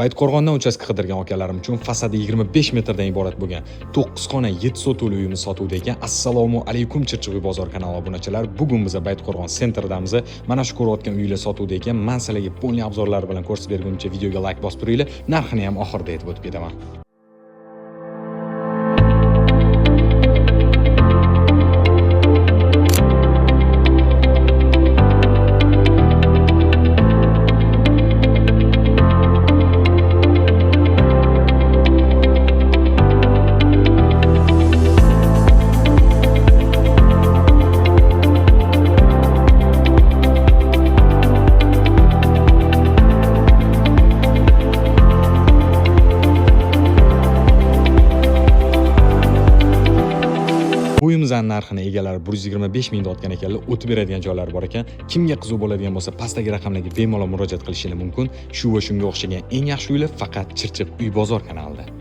Baytqo'rg'ondan uchastka qidirgan akalarim uchun fasadi 25 metrdan iborat bo'lgan 9 xona 7 sotuvli uyimiz sotuvda ekan. Assalomu alaykum, Chirchiq uy bozor kanali obunachilari. Bugun biz Baytqo'rg'on sentridamiz. Mana shu ko'rayotgan uylar sotuvda ekan. Men sizlarga полный обзор lari bilan ko'rsatib berguncha videoga like bosib turinglar. Narxini ham oxirida aytib o'tib ketaman. Bu uyimizning narxini egalari 125 ming otgan ekanlar, o'tib beradigan joylari bor ekan. Kimga qiziq bo'ladigan bo'lsa, pastdagi raqamlarga bemalol murojaat qilishingiz mumkin. Shu va shunga o'xshagan eng yaxshi uylar faqat Chirchiq uy bozor kanalida.